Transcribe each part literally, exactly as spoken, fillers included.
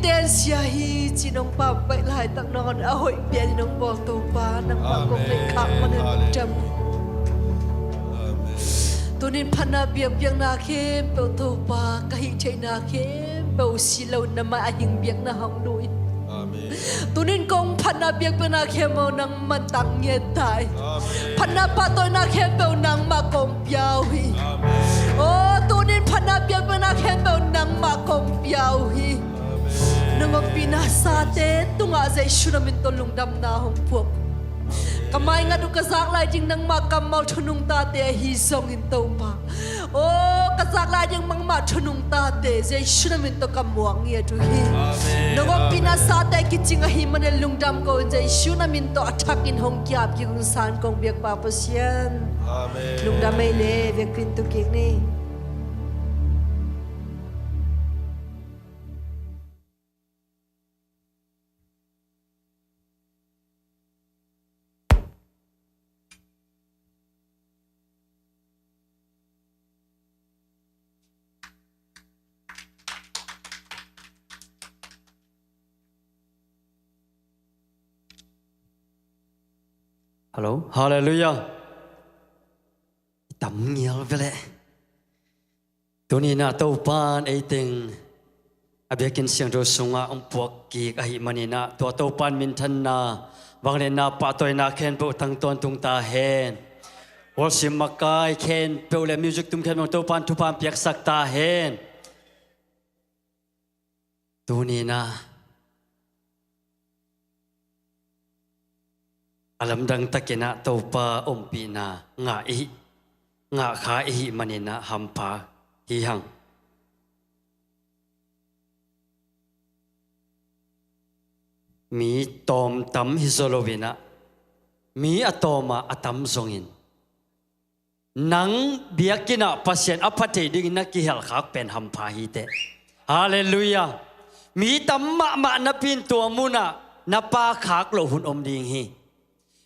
Tensia hi ci nong pambaih laitak nangawn a hoih pian in nong bawl Topa, nangmah kong neih khak manin lungdam. Tunin phatna biakpiakna khempeuh Topa, ka hih theihna khempeuh si lo na mai a hing biakna hong lui. Tunin kong phatna biakpiakna khempeuh nangman tang ngen ta hi. Phatna pahtawina khempeuh nangmah kong pia uh hi. Aw, tunin phatna biakpiakna khempeuh nangmah kong pia uh hi. Nang ompihna sate tungah Jesu na min tawh lungdamna hong puak. Ka maingat uh ka zak lai ding nangmah kammal thunung tate ahi zongin Topa, aw, ka zak lai ding nangmah thunung tate Jesu na min tawh ka muak ngiat uh hi. Nang ompihna sate kicing ahih manin lungdam ko in Jesu na min tawh a thakin hong kiap kik ung san kong biakpa Pasian. Lungdam ei le, biakinn tu kik ni. Hallo, halleluiah. I tam ngial veleh. Tuninah Topan eiteng a biakinn siangtho sungah hong puak kik ahih maninah tua Topan minthanna, vangliatna, pahtawina khempeuh tang tawntung ta hen. Worship makai khempeuh le music tum khempeuh Topan thupha hong piaksak ta hen. Tuninah a lamdang takinah Topa ompihna ngah ihih, ngahkha ihih maninah hampha hi hang. Mi tawmtam hi zaw loinah mi a tawma a tam zongin nang biakinnah Pasian a pha thei dingin na kihelkhak pen hampha hi teh. Halleluiah. Mi tam mahmah napi in tua munah na paikhak loh hun om ding hi.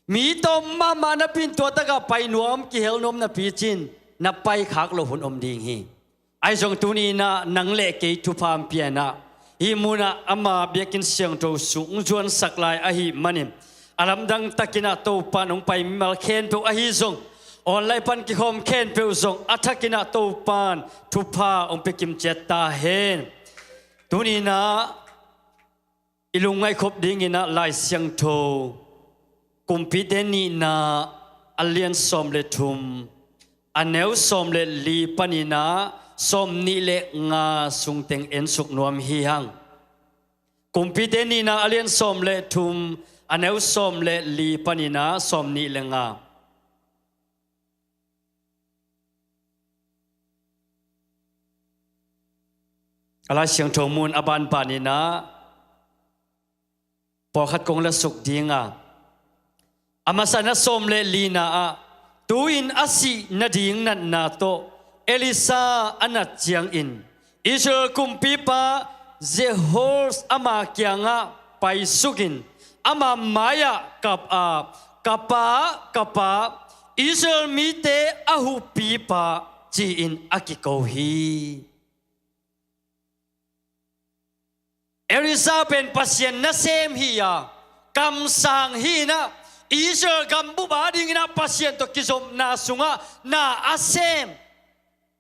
Mi tawm mahmah napi in tua takah pai nuam kihel nuam napi cin na paikhak loh hun om ding hi. Ahi zong tuninah nang le kei thupha hong pianah hih munah ama biakinn siangtho sung zuansak lai ahih manin a lamdang takinah Topa nong pai mimal khempeuh ahi zong online pan kikhawm khempeuh zong a thakinah Topan thupha hong pia kimciat ta hen. Tuninah i lungngaih khop dinginah Lai Siangtho Kumpite nihna a lian sawm le thum a neu sawm le li paninah sawm nih le nga sungteng ensuk nuam hi hang. Kumpite nihna a lian sawm le thum a neu sawm le li paninah sawm nih le nga. A Lai Siangtho mun a banbaninah pawlkhat kong la suk dinga, a masa na sawm le lina ah tu-in a sih nading natna tawh Elisha a nat ciangin Israel kumpipa Jehoash ama kiangah paisukin ama mai-ah kap a, "Ka pa, ka pa, Israel mite a huhpipa," ci-in a kiko hi. Elisha pen Pasian nasem hi-a, kamsang hi-inah Israel gambup adinginah Pasian tawh kizopna sungah na a sem,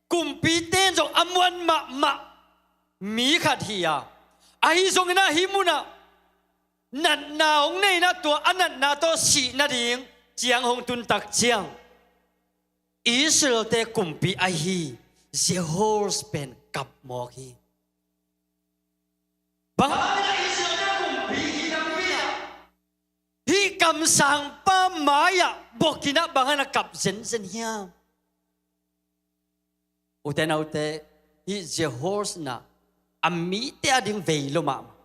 kumpite in zong a muan mahmah mi khat hi-a, ahi zonginah hih munah natna hong nei-inah tua a natna tawh sih nading ciang hong tuntak ciang Israel-te kumpi ahi Jehoash pen kap mawk hi. Bang hangin Israel-te kumpi hi dang pi-ah hih kamsangpa mai-ah bokinah bang hangin a kap zenzen hiam? Ute naute, hih Jehoash na a mite ading vei lo mahmah.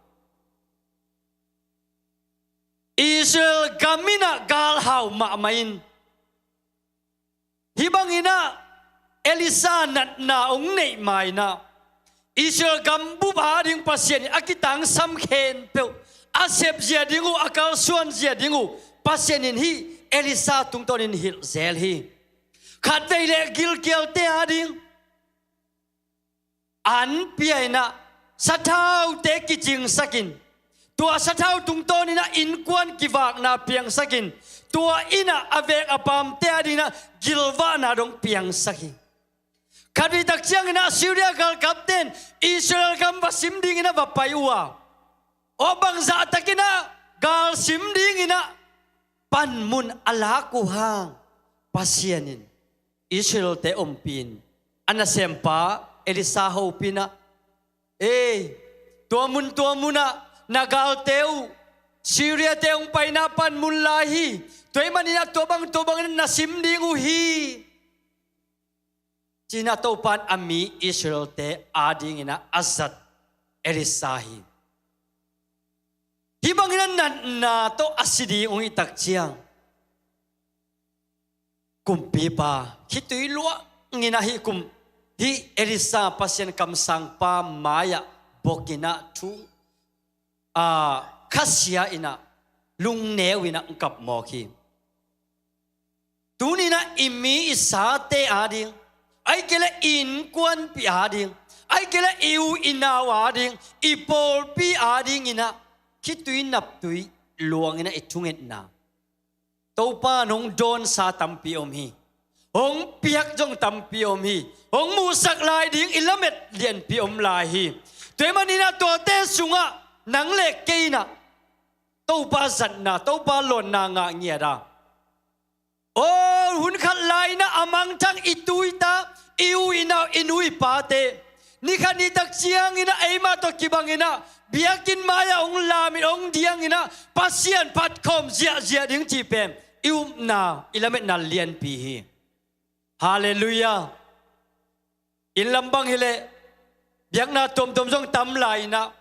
Israel gam inah galhau mahmah in, hih banginah Elisha natna hong neih ma-inah Israel gambup ading Pasian in a kitangsam khempeuh a sepzia ding uh, a kalsuanzia ding uh Pasian in hih Elisha tungtawnin hilh zel hi. Khatvei le gilkialte ading an pia-inah sathaute kicingsakin, tua sathau tungtawninah innkuan kivakna piangsakin, tua innah a vek a paamte adinginah gilvahna dong piangsak hi. Khat vei tak cianginah Syria galkapten Israel gam va sim dinginah va pai uh a, aw bangzahtakinah galsim dinginah panmun a lak uh hang Pasian in Israelte ompih in a nasempa Elisa hopih inah, ei, tua mun tua munah na galte uh Syriate hong paina panmun lai hi. Tua ahih maninah tua bang tua bangin na sim ding uh hi, ci-inah Topa in a mi Israelte adinginah a zat Elisa hi. Hih bangin a natna tawh a si ding hong hih tak ciang, kumpipa khitui luanginah hih kum, hih Elisa Pasian kamsangpa mai-ah bokinah thu, a, khasia inah lungneu inah hong kap mawk hi. Tuninah i mi i sate ading, ahih kei leh i innkuanpih ading, ahih kei leh i u i nau ading, i pawlpi adinginah khitui naptui luanginah i thungetna Topa in hong dawnsa tampi om hi. Hong piak zong tampi om hi. Hong muhsak lai ding i lamet lianpi om lai hi. Tua ahih maninah tuate sungah nang le kei inah Topa zatna, Topa lawnna ngah ngiat a, aw, hun khat lai-inah a mangthang i tu i ta, i u i nau, i nu i pate, ni khat ni tak cianginah eimah tawh kibanginah biakinn mai-ah hong lamin hong dianginah Pasian phatkhawm ziahziah ding cih pen i upna, i lametna lianpi hi. Halleluiah. Inn lam bang hileh biakna tuamtuam zong tam lai-inah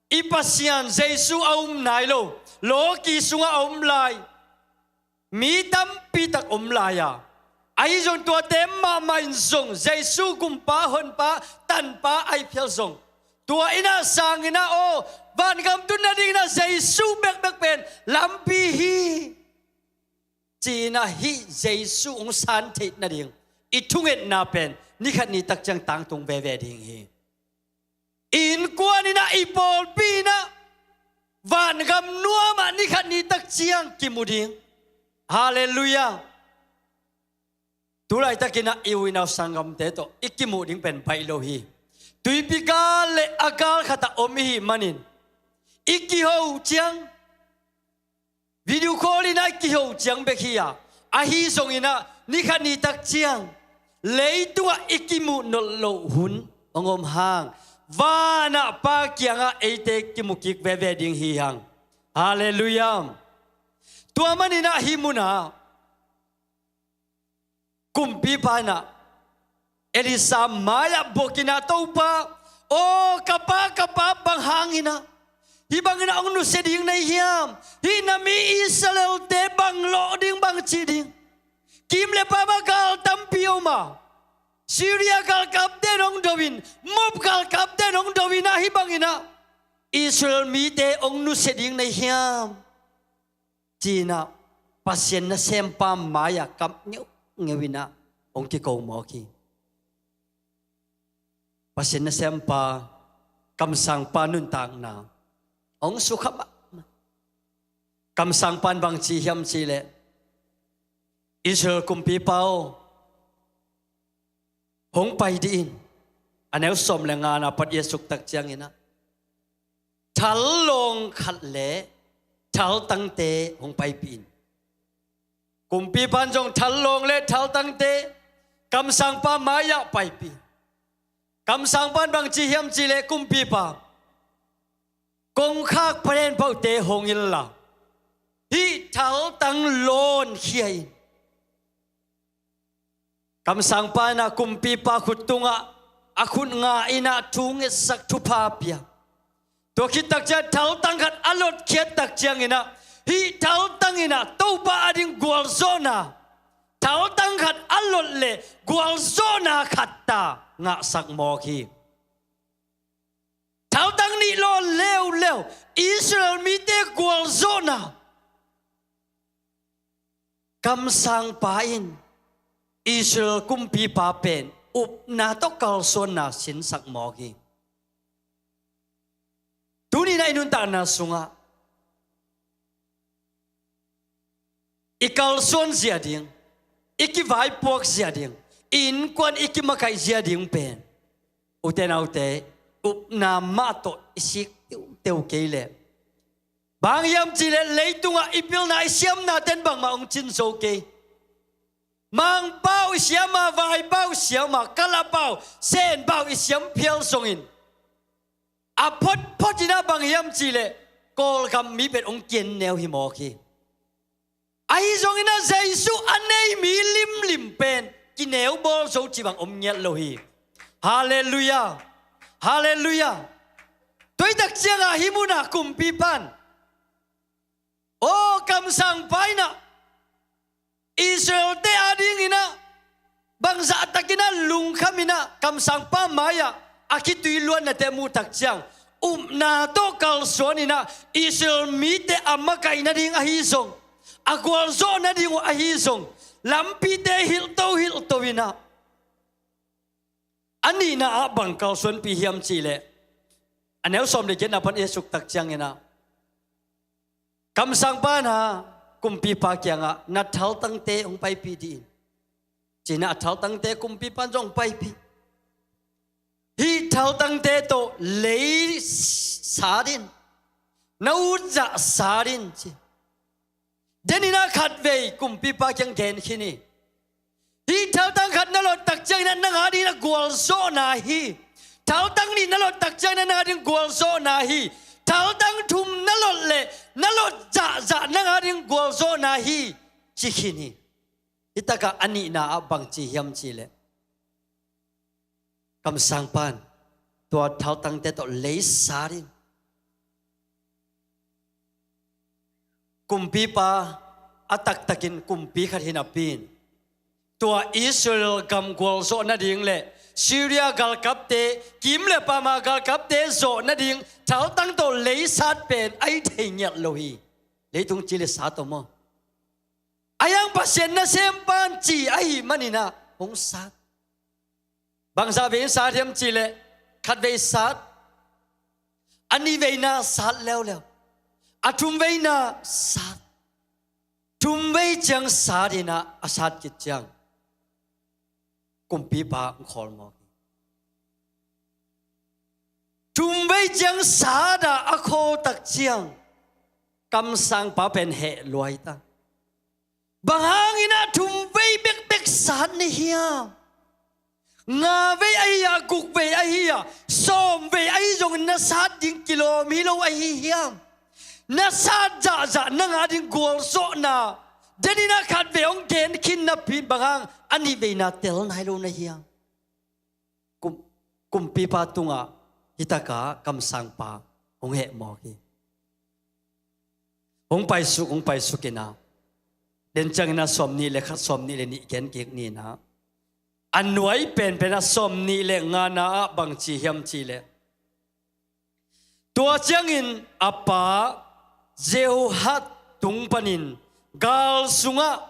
i Pasian Jesu a um nai lo lawki sungah a om lai mi tampi tak om lai a, ahi zong tuate mahmah in zong Jesu gumpa, honpa, tanpa ahi phial zong tua innah sanginah aw, vangam tun nadinginah Jesu bekbek pen lampi hi, ci-inah hih Jesu hong san theih nading i thungetna pen ni khat ni tak ciang tangtung veve ding hi. I innkuan inah, i pawlpi inah vangam nuamah ni khat ni tak ciang kimu ding. Halleluiah. Tulaitakinah i u i nau sanggamte tawh i kimuh ding pen baih lo hi. Tuipi gal le a gal khatah om i hih manin i kiho ciang, video call inah i kiho ciang bek hi a, ahi zonginah ni khat ni tak ciang leitungah i kimuh nolh loh hun hong om hang, vanah Pa kiangah eite kimu kik veve ding hi hang. Halleluiah. Tua maninah hih munah kumpipa inah Elisa mai-ah buakinah, Topa aw, ka pa, ka pa, bang hanginah hih banginah hong nusia ding na hi hiam? Hih na mi Israelte bang lawh ding, bang cih ding? Kim le pam ah gal tampi om a, Syria galkapten hong do-in, Moab galkapten hong do-inah hih banginah Israel mite hong nusia ding na hi hiam? Ci-inah Pasian nasempa mai-ah kap ngeungeu inah hong kiko mawk hi. Pasian nasempa kamsangpa nuntakna hong sukha mahmah. Kamsangpa in bang ci hiam cih leh, Israel kumpipa aw, hong pai dih in. A neu sawm le ngana pat i a suktak cianginah thallawng khat le thaltangte hong paipih in. Kumpipa in zong thallawng le thaltangte kamsangpa mai-ah paipih in. Kamsangpa in bang ci hiam cih leh, kumpipa, kongkhak phaden paute hong inla hih thaltang lawnkhia in. Kamsangpa inah kumpipa khut tungah a khut nga inah thu ngetsak, thupha pia. Tua khit tak ciang thaltang khat a lotkhiat tak cianginah hih thaltang inah Topa ading gualzawhna, thaltang khat a lot le gualzawhna khat ta ngahsak mawk hi. Thaltang nih lawn leuleu, Israel mite gualzawhna. Kamsangpa in Israel kumpipa pen upna tawh kalsuanna sinsak mawk hi. i nuntakna sungah i kalsuan zia ding, i kivaipuak zia ding, i innkuan i kimakaih zia ding pen, ute naute, upna mah tawh i sik teuteu kei leh, bang hiam cihleh leitungah i pilna i siamna ten bangmah hong cin zo kei. Mangpau i siam a, vaipau i siam a, kalapau, senpau i siam phial zongin, a photphot inah bang hiam cihleh Kawlgam mi pen hong kian neu hi mawk hi. Ahi zongin ah Jesu a nei mi limlim pen kineu bawl zo cih bang om ngiat lo hi. Halleluiah. Halleluiah. Tuitak ciangah hih munah kumpipan, aw, kamsangpa inah Israel-te adinginah bangzahtakinah lungkhaminah kamsangpa mai-ah a khitui luannate muhtak ciang, upna tawh kalsuaninah Israel mite a makaih nading ahi zong, a gualzawh nading uh ahi zong, lampite hilhto hilhto inah, a nihna ah bang kalsuanpih hiam cihleh, a neu sawm le giatna pan i suktak cianginah, kamsangpa na kumpipa kiangah na thaltangte hong paipih dih in, cinah a thaltangte kumpipan zong hong paipih. Hih thaltangte tawh lei sat in, na utzah sat in, ci. Deninah khatvei kumpipa kiang gen khin hi. Hih thaltang khat na lottak cianginah nang adinginah gualzawhna hi. Thaltang nih na lottak cianginah nang ading gualzawhna hi. Thaltang thum na lot leh na lot zahzah nang ading gualzawhna hi, ci khin hi. Hitakah a nihna ah bang ci hiam cihleh, kamsangpan tua thaltangte tawh lei sat in, kumpipa a taktakin kumpi khat hi napi in, tua Israel gam gualzawh nading le Syria galkapte, kim le pama galkapte zawh nading thaltang tawh lei sat pen a hi thei ngiat lo hi. Leitung ci le sat om aw. A hiang Pasian nasempan ci ahih maninah hong sat. Bangzah vei in sat hiam cihleh, khatvei sat, a nihveina sat leuleu, a thumveina sat, thumvei ciang sat inah a sat khit ciang kumpipa hong khawl mawk hi. Thumvei ciang sat ah a khawltak ciang kamsangpa pen heh luai ta. Bang hanginah thumvei bekbek sat na hiam? Ngavei ahi a, gukvei ahi a, sawmvei ahi zongin na sat ding kilawm hi lo ahi hiam? Na sat zahzah nang ading gualzawhna deninah khatvei hong gen khin napi in bang hang a nihveina tel nai lo na hiam? Kum, kumpipa tungah hitakah kamsangpa hong heh mawk hi. Hong paisuk, hong paisuk inah, den cianginah sawmnih le khat, sawmnih le nih gen kik ni inah, a nuai penpenah sawmnih le ngana ah bang ci hiam cihleh, tua ciangin a pa Jehoahaz tung panin gal sungah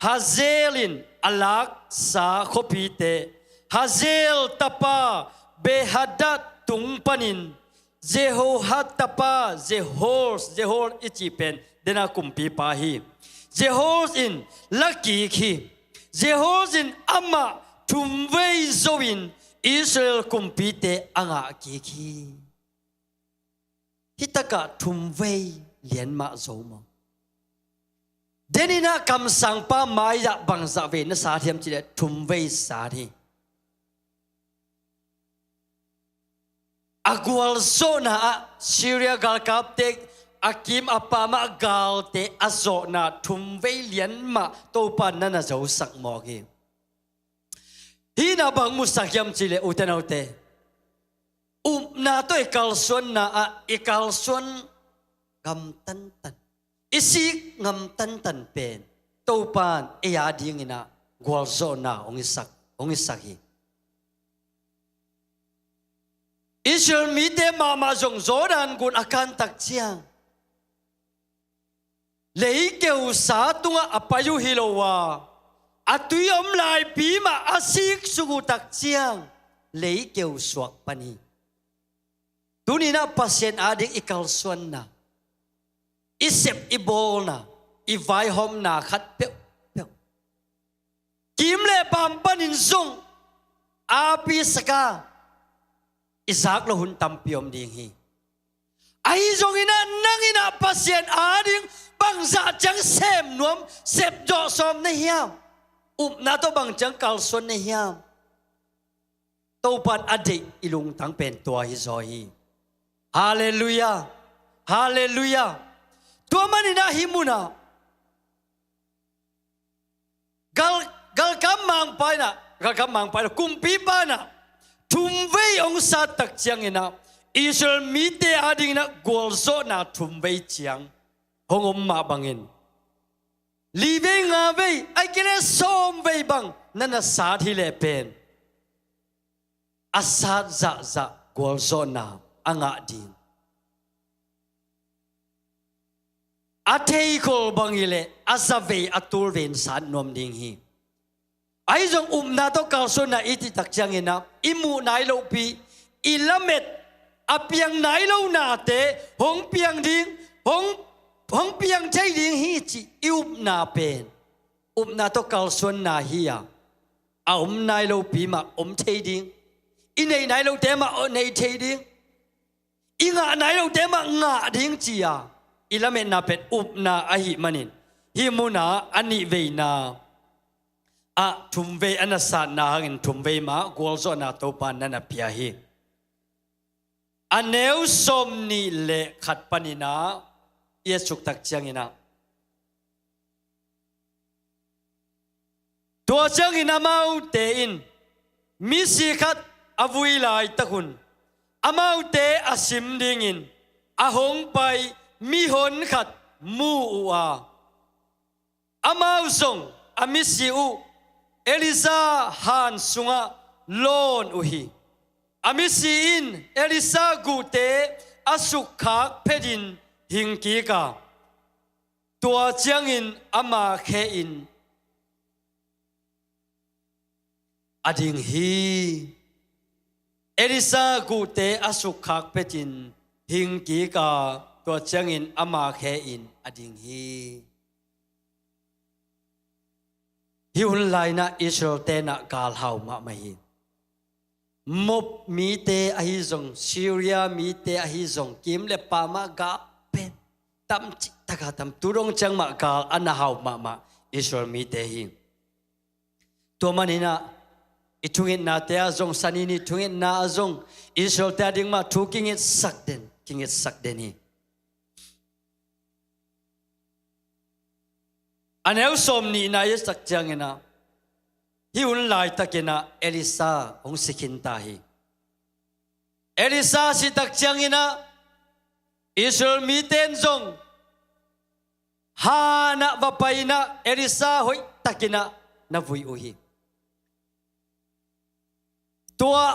Hazael in a laksa khuapite, Hazael tapa Benhadad tung panin Jehoahaz tapa Jehoash, Jehoash i cih pen dena kumpipa hi. Jehoash in la kik hi. Jehoash in amah thumvei zo in Israel kumpite a ngah kik hi. Hitakah thumvei lian mah zo maw? Deninah kamsangpa mai-ah bangzah vei na sat hiam cihleh thumvei sat hi. A gualzawhna ah Syria galkapte, a kim a pamah galte a zawhna thumvei lian mah Topa na na zosak mawk hi. Hih na bang musak hiam cihleh, ute naute, upna tawh i kalsuanna ah i kalsuan ngam tantan, i sik ngam tantan pen Topa in ei adinginah gualzawhna hong hisak, hong hisak hi. Israel mite mahmah zong Jordan gun a kantak ciang leikeusa tungah a pai uh hi lo a, a tui om laipi mah a siksuk uh tak ciang leikeu suak pan hi. Tuni-in ah Pasian ading i kalsuanna, i sep i bawlna, i vaihawmna khat peuhpeuh kim le paam panin zong api saka i zak lo hun tampi om ding hi. Ahi zongin ah nang in ah Pasian ading bangzah ciang sem nuam, sep zawh sawm na hiam? Upna tawh bang ciang kalsuan na hiam? Topan a deih i lungtang pen tua hi zaw hi. Halleluiah. Halleluiah. Tua manin ah hih munah gal, galkap mangpa in ah, galkap mangpa in ah, kumpipa in ah thumvei hong sat tak ciangin ah Israel mite adingin ah gualzawhna thumvei ciang hong om mah bangin, livei ngavei, ahih kei leh sawmvei bang na na sat hi leh pen a sat zahzah gualzawhna a ngah ding. A theikhol bang hi leh a zavei a tulvei in sat nuam ding hi. Ahi zong upna tawh kalsuanna i cih tak ciangin ah i muh nai lopi, i lamet a piang nai lo nate hong piang ding, hong, hong piang thei ding hi cih i upna pen upna tawh kalsuanna hi a, a om nai lopi mah om thei ding, i neih nai lote mah nei thei ding, i ngah nai lote mah ngah ding ci-a i lametna pen upna ahih manin, hih munah a nihveina ah thumvei a na satna hangin thumvei mah gualzawhna Topa na na pia hi. A neu sawmnih le khat panin ah i et suk tak ciangin ah, tua ciangin amaute in misi khat a vui laitak hun amaute a sim dingin a hong pai mihon khat mu uh a, amau zong a misi uh Elisha han sungah lawn uh hi. A misi in Elisha guhte a sukkhak phetin hing kik a, tua ciangin ama khe-in a ding hi. Elisha guhte a sukkhak phetin hing kik a, tua ciangin ama khe-in a ding hi. Hih hun lai-in ah Israel-te in ah gal hau mahmah hi. Moab mite ahi zong, Syria mite ahi zong, kim le paam ah gal pen tam cih tak a tam, tu dong ciang mah gal a na hau mahmah Israel mite hi. Tua manin ah i thungetnate ah zong, Sani ni thungetna ah zong Israel-te ading mah thu kingetsak den, kingetsak den hi. A neu sawmnihna i et tak ciangin ah, hih hun laitakin ah Elisha hong si khinta hi. Elisha si tak ciangin ah Israel mite in zong han ah va pai-in ah Elisha hoihtakin ah na vui uh hi. Tua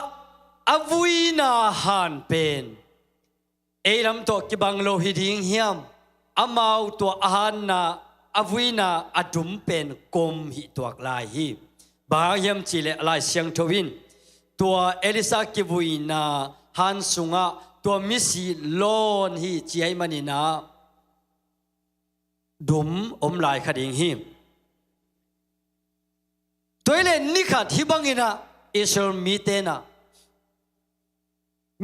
a vuina han pen ei lam tawh kibang lo hi ding hiam? Amau tua a hanna, a vuina a dum pen kom hih tuak lai hi. Bang hang hiam cih leh Lai Siangtho in tua Elisha kivuina han sungah tua misi lawn hi ci ahih manin ah dum om lai kha ding hi. Tua hi leh ni khat hih bangin ah Israel mite in ah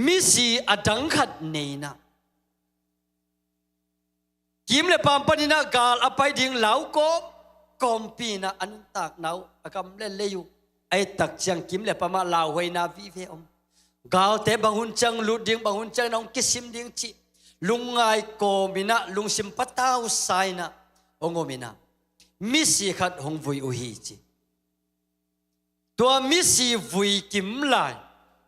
misi a dang khat nei-in ah, kim le paam panin ah gal a pai ding lau kawm, kawmpi-in ah a nuntakna uh, a gam le lei uh a et tak ciang kim le paam ah lauhuaina vive om. Galte bang hun ciang lut ding, bang hun ciang na hong kisim ding cih lungngai kawmin ah, lungsim patausa-in ah hong omin ah misi khat hong vui uh hi ci. Tua misi vui kim lai,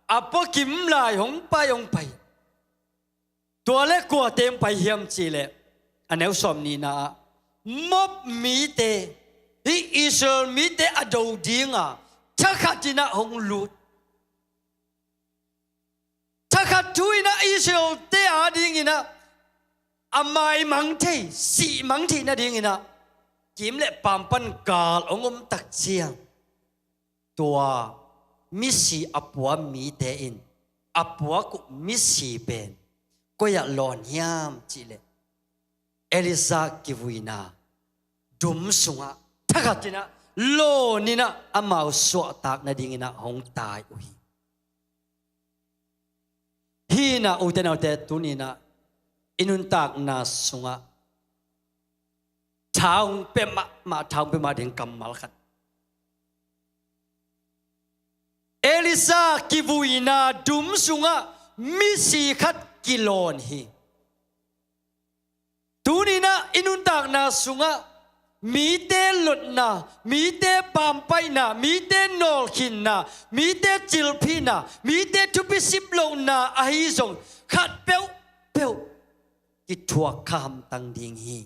a pua kim lai hong pai, hong pai. Tua leh kuate hong pai hiam cih leh, a neu sawmnihna ah Moab mite, hih Israel mite a do dinga thakhat in ah hong lut. Thakhat thu-in ah Israel-te adingin ah a maimang thei, sihmang thei nadingin ah kim le paam pan gal hong om tak ciang, tua misi a pua mite in a puak uh misi pen koi ah lawn hiam cihleh, Elijah kivuina dum sungah thakhatinah lawninah amau suahtak nadinginah hong tai uh hi. Hinah ute naute tuninah i nuntakna sungah tha hong pia mahmah, tha hong pia mah ding kammal khat. Elijah kivuina dum sungah misi khat kilawn hi. Tuninah i nuntakna sungah mite lotna, mite pampaihna, mite nawlkhinna, mite cilphihna, mite thupi simlohna ahi zong khat peuhpeuh kithuak kha hamtang ding hi.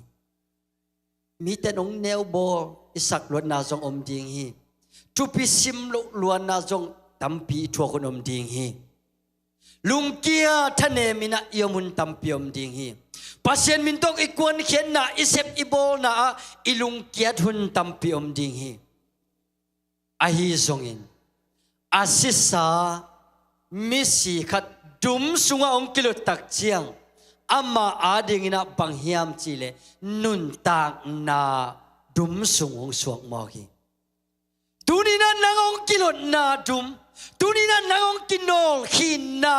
Mite nong neubawl i sak luatna zong om ding hi. Thupi simloh luatna zong tampi i thuak hun om ding hi. Lungkia thaneminah i om hun tampi om ding hi. Pasian min tawh i kuankhiatna, i sep i bawlna ah i lungkiat hun tampi om ding hi. Ahi zongin a sisa misi khat dum sungah hong kiluttak ciang ama adinginah bang hiam cihleh nuntakna dum sung hong suak mawk hi. Tuninah nang hong kilotna dum, tuninah nang hong kinawlkhinna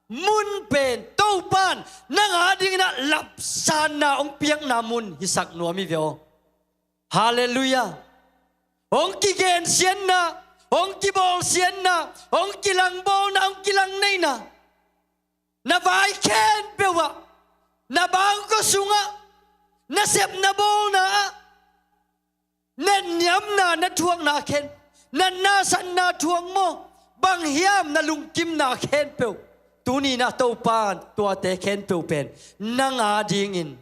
mun pen Topan nang adinginah lapsanna hong piakna mun hisak nuam hi ve aw. Halleluiah. Hong kigensiatna, hong kibawlsiatna, hong kilangbawlna, hong kilangneihna, na vai khempeuh ah, na bangkua sungah, na sepna bawlna ah, netniamna na thuakna khen, natna satna thuak maw, bang hiam na lungkimna khempeuh, tuninah Topan tuate khempeuh pen nang adingin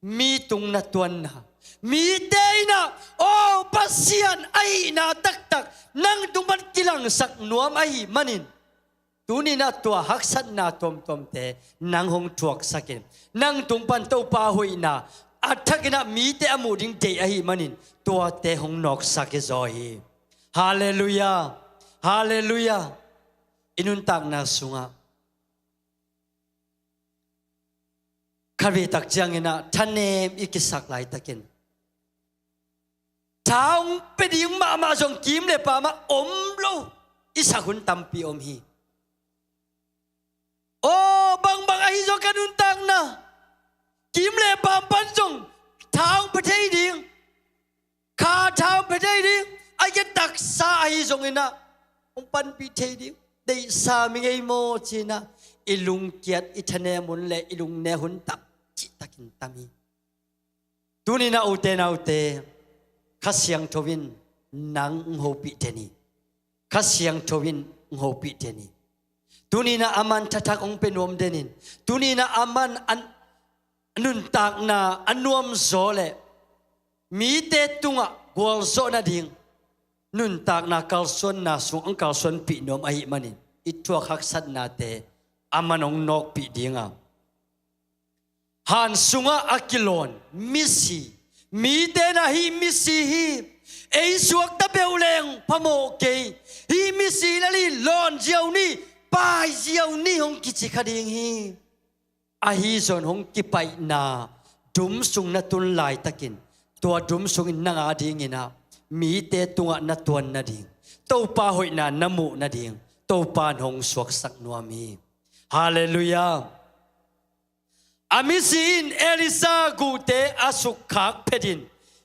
mi tung na tuanna, mite inah aw Pasian ahihna taktak nang tung pan kilangsak nuam ahih manin, tuninah tua haksatna tuamtuamte nang hong thuaksakin, nang tung pan Topa hoihna a thakinah mite a muh ding deih ahih manin tuate hong nawksak hi zaw hi. Halleluiah. Halleluiah. I nuntakna sungah khatveitak cianginah thanem i kisak laitakin, tha hong pia ding mahmah zong kim le pam ah om lo i sak hun tampi om hi. Aw, bangbang ahi zong ka nuntakna, kim le pam pan zong tha hong pia thei ding, kha tha hong pia thei ding, a ke taksa ahi zonginah hong panpih thei ding, deihsa mi ngei maw cinah i lungkiat, i thanem hun le i lungnek hun tam cihtakin tam hi. Tuninah ute naute, Kha Siangtho in nang hong hopih den hi. Kha Siangtho in hong hopih den hi. Tuninah aman thathak hong pia nuam denin, tuninah aman an nuntakna a nuamzaw le mite tungah gualzawh nading nuntakna kalsuanna sung hong kalsuanpih nuam ahih manin, i thuak haksatnate aman hong nawkpih dinga, han sungah a kilawn misi, mite na hih misi hi, ei suakta peuh leng phamawh kei, hih misi lel hi, lawn ziau ni, pai ziau ni hong kici kha ding hi. Ahi zong hong kipaihna dum sung na tun laitakin, tua dum sungin nang adinginah mite tungah na tuan nading, Topa hoihna na muh nading Topa in hong suaksak nuam hi. Halleluiah. A misi in Elijah guhte a sukkhak phetin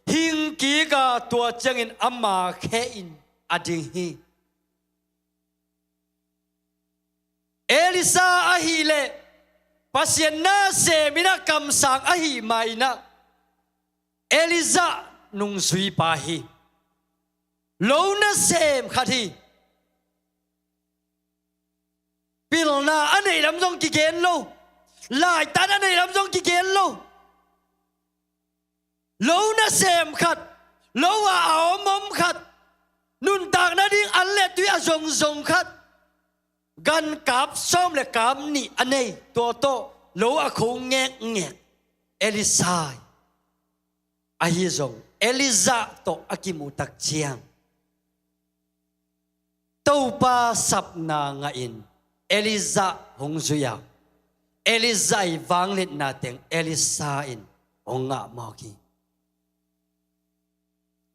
hing kik a, tua ciangin ama khe in a ding hi. Elijah ahileh Pasian na semin a kamsang ahih maninah Elijah nungzuipa hi. Lo nasem khat hi. Pilna a neih lam zong kigen lo. Laitan a neih lam zong kigen lo. Lo nasem khat, lo a a om om khat, nuntak nading an le tui a zongzong khat, gan kap sawm le kap nih a nei, tua tawh lo a kho ngekngek Elisha hi. Ahi zong Elijah tawh a kimuh tak ciang Topa sapna ngahin Elijah hong zui a, Elijah i vangliatna teng Elisha in hong ngah mawk hi.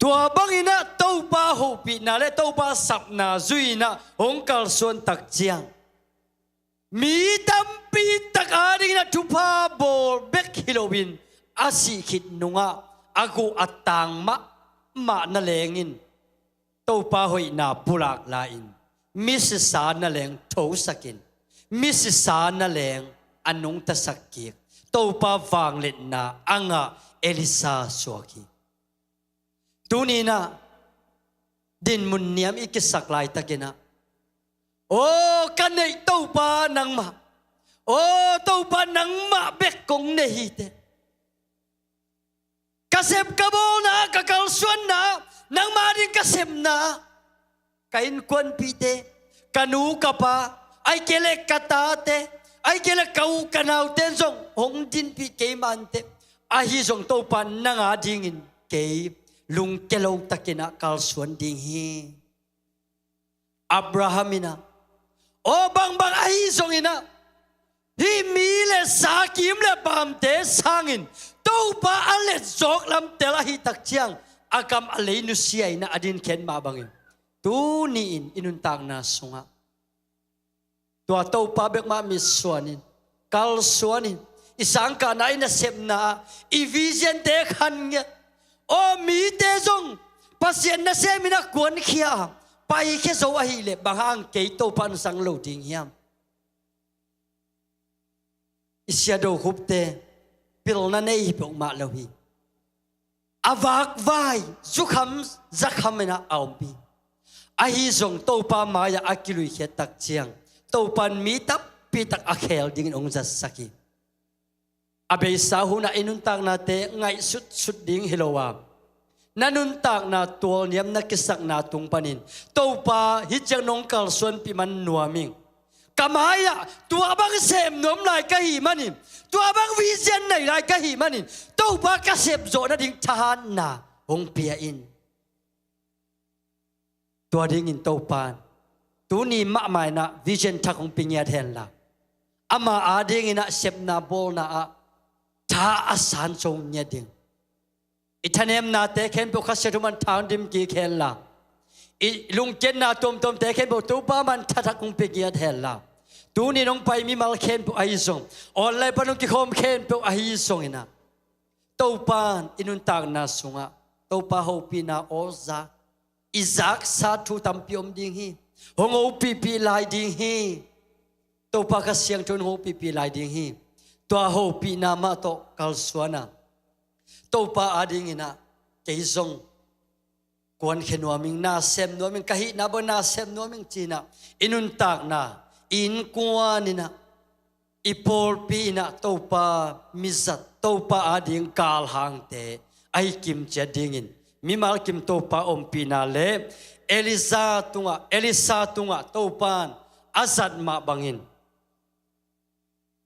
Tua bangin ah Topa hopihna le Topa sapna zui-in ah hong kalsuan tak ciang, mi tampi tak adingin ah thupha bawl bek hi loin, a sih khit nungah a guh a tang mahmah naleng in Topa hoihna pulak lai-in, misisa naleng thosakin, misisa naleng a nungtasak kik Topa vangliatna a ngah Elisha suak hi. Tuni-in ah dinmun niam i kisak laitakin ah, "Aw ka neih Topa nangmah, aw Topa nangmah bek kong nei hi teh. Ka sep ka bawlna, ka kalsuanna, nangmah ding ka sepna, ka innkuanpihte, ka nu ka pa, ahih kei leh ka tate, ahih kei leh ka u ka naute zong hong dinpih kei mah inteh. Ahi zong Topa nang adingin kei lungkia lo takin ah kalsuan ding hi." Abraham in ah, "Aw bangbang ahi zongin ah, hih mi le sa kim le paamte sangin Topa a let zawk lamtel ahih tak ciang, a kam a lei nusia-in ah a dinkhen mah bangin, tuni-in i nuntakna sungah tua Topa bek mah mitsuanin, kalsuanin, i sangkahna, i nasepna ah i vision-te khan ngiat. Aw mite zong Pasian nasem in ah kuankhia a, paikhia zo ahih leh bang hang kei Topa hong sang lo ding hiam?" I sia dokhupte pilna nei hi peuhmah lo hi. A vakvai, zukham zakham in ah a ompi. Ahi zong Topa mai-ah a kiluikhiat tak ciang, Topa in mi tampi tak a khel dingin hong zatsak hi. A beisa hunah i nuntaknate ngaihsutsut ding hi lo a, na nuntakna tualniam na kisakna tung panin, "Topa, hih ciang nong kalsuanpih man nuam ing. Ka mai-ah tua bang sem nuam lai ka hih manin, tua bang vision nei lai ka hih manin, Topa ka sep zawh nading thahatna hong pia in." Tua dingin Topa in tuni mahmah in ah vision thak hong pia ngiat hen la, ama adingin ah sepna bawlna ah tha a san zo ngiat ding. I thanemnate khempeuh Kha Siangtho mah in tha hong dim kik hen la, i lungkiatna tuamtuamte khempeuh Topa mah in tha thak hong pia ngiat hen la, tuni-in hong pai mimal khempeuh ahi zong, online pan hong kikhawm khempeuh ahi zongin ah, Topa in i nuntakna sungah Topa hopihna aw zak, i zaksa thu tampi om ding hi. Hong hopihpih lai ding hi. Topa Kha Siangtho in hong hopihpih lai ding hi. Tua hopihna mah tawh kalsuan a, Topa adingin ah kei zong kuankhia nuam ing, na sem nuam ing, ka hihna bang na sem nuam ing ci-in ah, i nuntakna, i innkuan in ah, i pawlpi in ah Topa mizat, Topa ading galhangte ahi kim ciat dingin mimal kim Topa ompihna le Elijah tungah, Elisha tungah Topa in a zat mah bangin,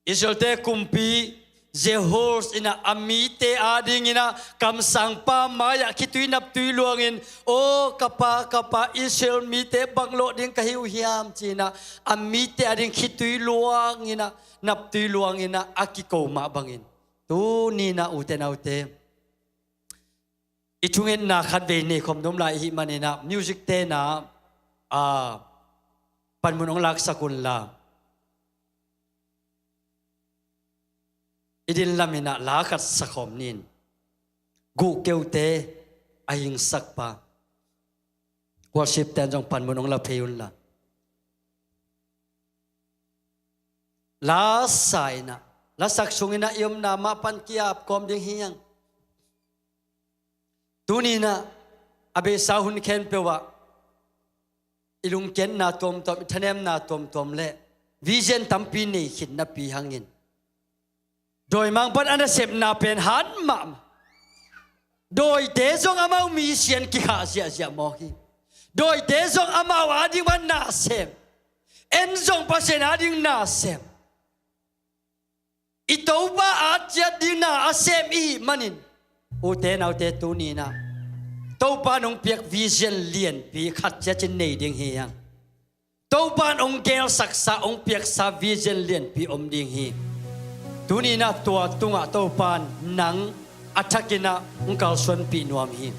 Israel-te kumpi Jehoash in ah a mite adingin ah kamsangpa mai-ah khitui naptui luangin, "Aw ka pa, ka pa, Israel mite bang lawh ding ka hi uh hiam?" ci-in ah a mite ading khitui luangin ah, naptui luangin ah a kiko mah bangin, tuni-in ah ute naute, i thungetna khatvei nei khawm nuam lai i hih manin ah music-te in ah, a, panmun hong laksak un la, i din lamin ah la khat sa khawm ni in. Guhkeute a hingsakpa, worship-te in zong panmun hong la phei un la. La sa in ah, lasak sungin ah i omna mah pan ki-ap kawm ding hi hang. Tuni-in ah a beisa hun khempeuh ah i lungkiatna tuamtuam, i thanemna tuamtuam le vision tampi nei khin napi hangin, dawimangpa in a nasepna pen hat mahmah. Dawite zong amau mi sian kikhah ziahziah mawk hi. Dawite zong amau ading pan na sem. En zong Pasian ading na sem. I Topa at ciat ding na a sem i hih manin, ute naute, tuni-in ah Topa in hong piak vision lianpi khat ciat cin nei ding hi hang. Topan hong gelsaksa, hong piaksa vision lianpi om ding hi. Tuni-in ah tua tungah Topan nang a thakin ah hong kalsuanpih nuam hi.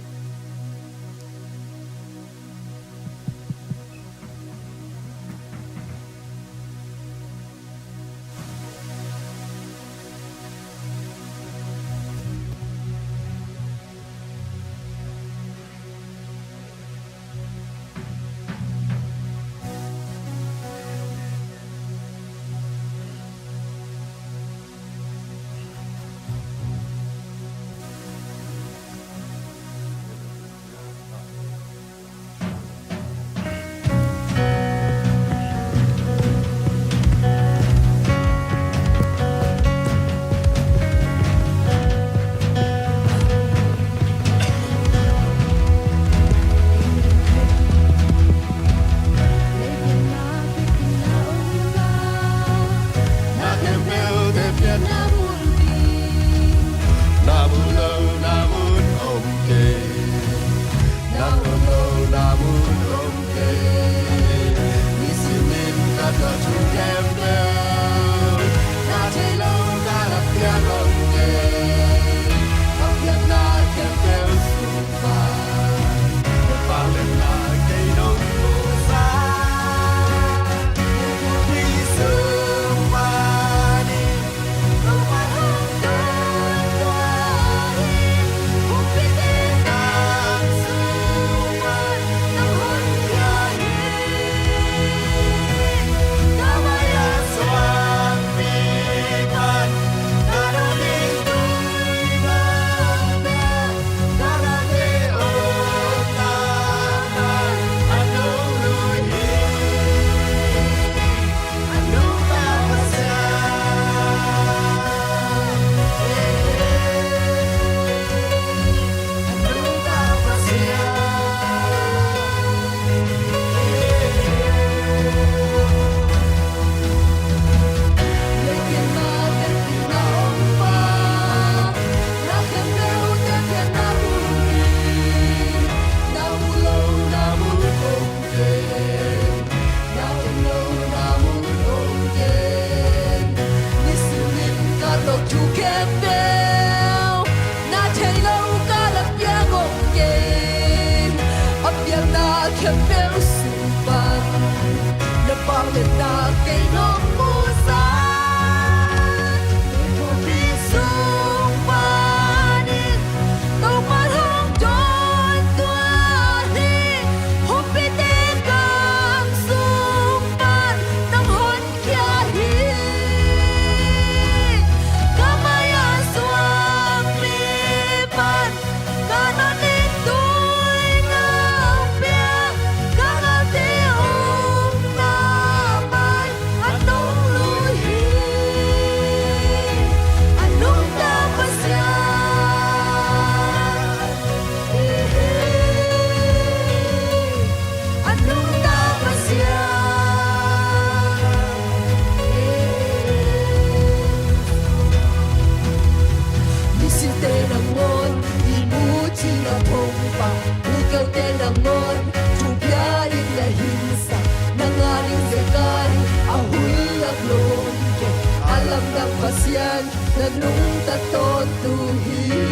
Pasian na nungta tawntung hi.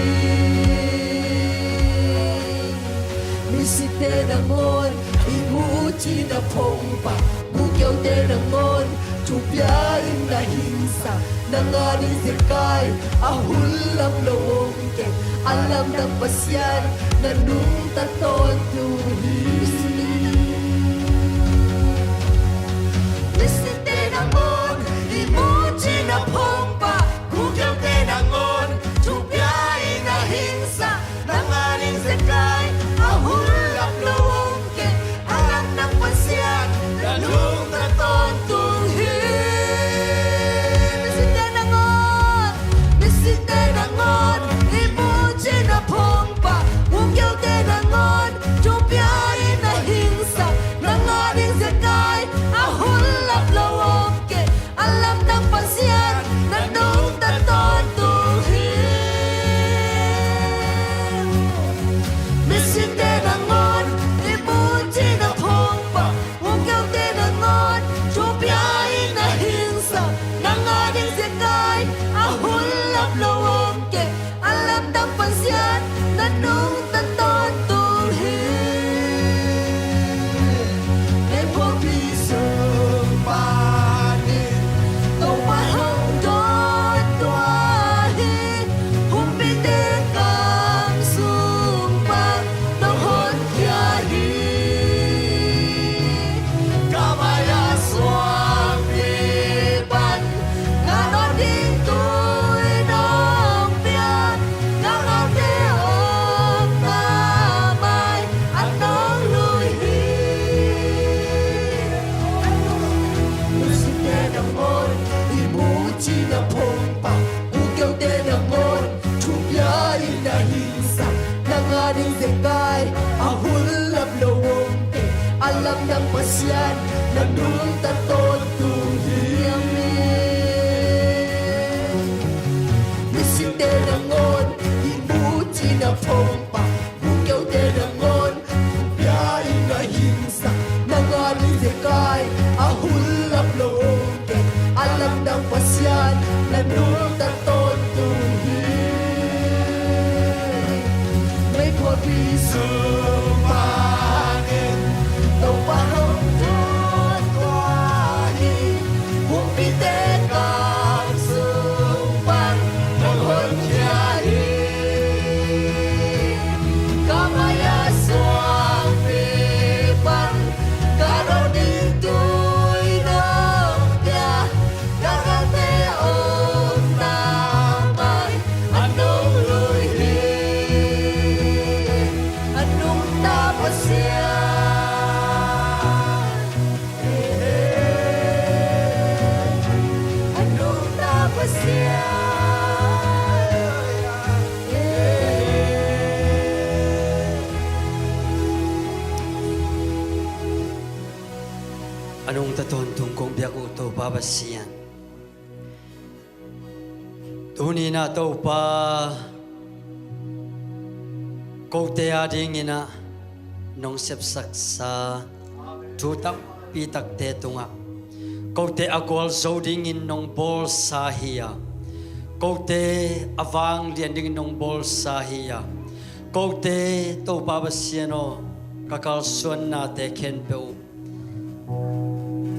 Misite nangawn i muh cih na phongpah, gulkhiate nangawn thupia in na hingsa, nang ading zekai a hun lam lo om kei, a lamdang Pasian na nungta tawntung hi. Misite nangawn i muh cih na phongpah, gulkhiate nangawn thupia in na hingsa, nang ading zekai a hun lam lo om kei, a lamdang Pasian na nungta tawntung hi. Misite nangawn, misite nangawn i muh cih na phongpah, gulkhiate nangawn thupia in na Thongpa bungkeute nangawn pia in a hingsak, nang a ding zekai a hun lap lo om kei, a lamdang Pasian na nungta tawntung hi. Meikhuapi sung panin Topa hong tun tua hi. Kumpite kang sung pan nang honkhia hi. Ka mai-a suangpi pan ka dot ding tui nong pia, ka galte omna mai a nong lui hi. A nungta Pasian, a nungta Pasian. A nungta tawntung kong biak uh Topa Pasian, tuni-in ah Topa, kote adingin ah nong sepsaksa thu tampi takte tungah, kote a gualzo dingin nong bawlsa hi a, kote a vanglian dingin nong bawlsa hi a, kote Topa Pasian aw, ka kalsuannate khempeuh uh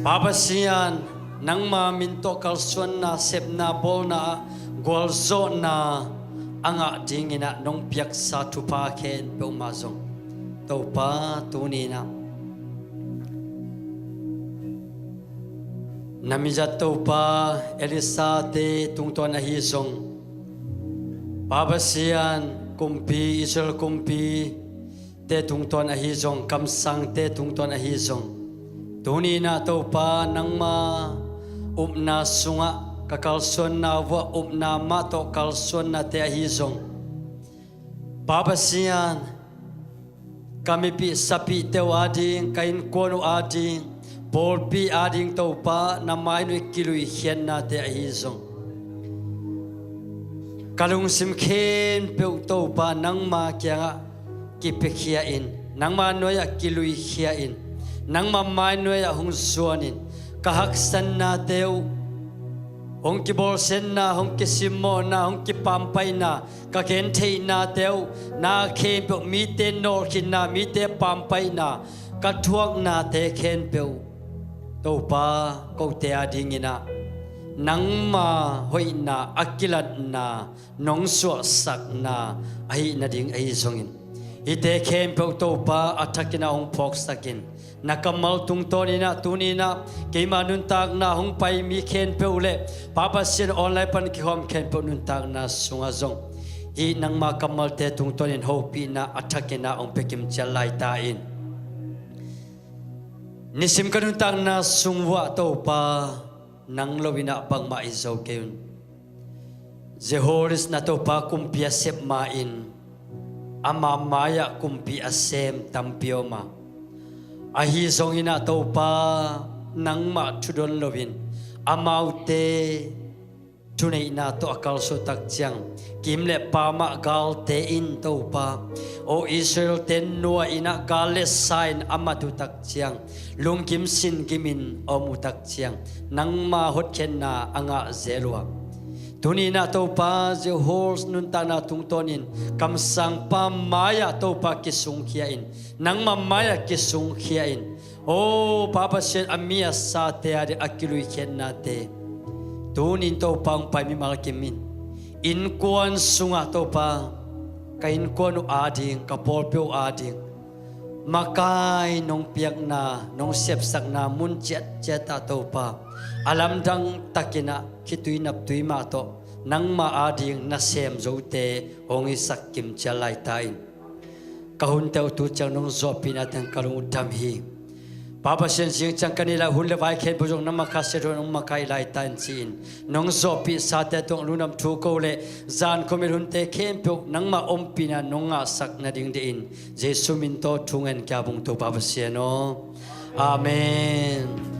Pa Pasian, nangma min tawh kalsuanna, sepna, bawlna ah gualzawhna a ngah dingin ah nong piaksa thupha khempeuh mah zong Topa tuni-in ah na mizat Topa Elisha-te tungtawn ahi zong, Pa Pasian, kumpi, Israel kumpi te tungtawn ahi zong, kamsangte tungtawn ahi zong, tuni-in ah Topa nangma upna sungah ka kalsuanna uh ah upna mah tawh kalsuannate ahi zong, Pa Pasian, ka mipih sapihte uh ading, ka innkuan uh ading, pawlpi ading Topa na mai nuai kiluikhiatnate ahi zong, ka lungsim khempeuh Topa nangma kiangah kipiakhia in, nangma nuai-ah kiluikhia in, nangma mai nuai-ah hong zuan in, ka haksatnate uh, hong kibawlsiatna, hong kisimmawhna, hong kipampaihna, ka gentheihnate uh, na khempeuh mite nawlkhinna, mite pampaihna, ka thuaknate khempeuh Topa kote adingin ah nangma hoihna a kilatna nong suahsakna ahih nading ahi zongin, hihte khempeuh Topa a thakin ah hong phawksak in, na kammal tungtawnin ah tuni-in ah keima nuntakna hong pai mi khempeuh le Pa Pasian online pan kikhawm khempeuh nuntakna sungah zong hih nangma kammalte tungtawnin hopihna a thakin ah hong pia kimciat lai ta in. Nisim ka nuntakna sung uh ah Topa, nang lo-in ah bangmah i zo kei un. Jehoash in ah Topa kumpi a sep ma-in, ama mai-ah kumpi a sem tampi om a, ahi zongin ah Topa, nangmah thudon loin amaute thuneihna tawh a kalsuah tak ciang, kim le pam ah galte in Topa, aw Israel-te nuai-in ah gal le sa in a mat uh tak ciang, lungkim singim in a om uh tak ciang, nangma hotkhiatna a ngah zel uh a, tuni-in ah Topa Jehoash nuntakna tungtawnin kamsangpa mai-ah Topa kisungkhia in, nangma mai-ah kisungkhia in, aw Pa Pasian, a mi a sate ading a kiluikhiatnate tuni-in Topa hong pai mimal kim in, innkuan sungah Topa, ka innkuan uh ading, ka pawlpi uh ading makai nong piakna, nong sepsakna mun ciatciat ah Topa, a lamdang takin ah khitui naptui mah tawh nangma ading nasem zote hong hisak kimciat lai ta in. Ka hunte uh tu ciang nong zawhpihna teng ka lung uh dam hi. Pa Pasian, zing ciang ka neih lai hun le vai khempeuh zong nangma khasia tawh nong makaih lai ta in ci-in, nong zawhpih sate tungah lungdam thu ko le, zan khuamial hunte khempeuh nangma ompihna nong ngahsak nading deih in, Jesu min tawh thu ngen kia bung Topa Pasian aw. Amen.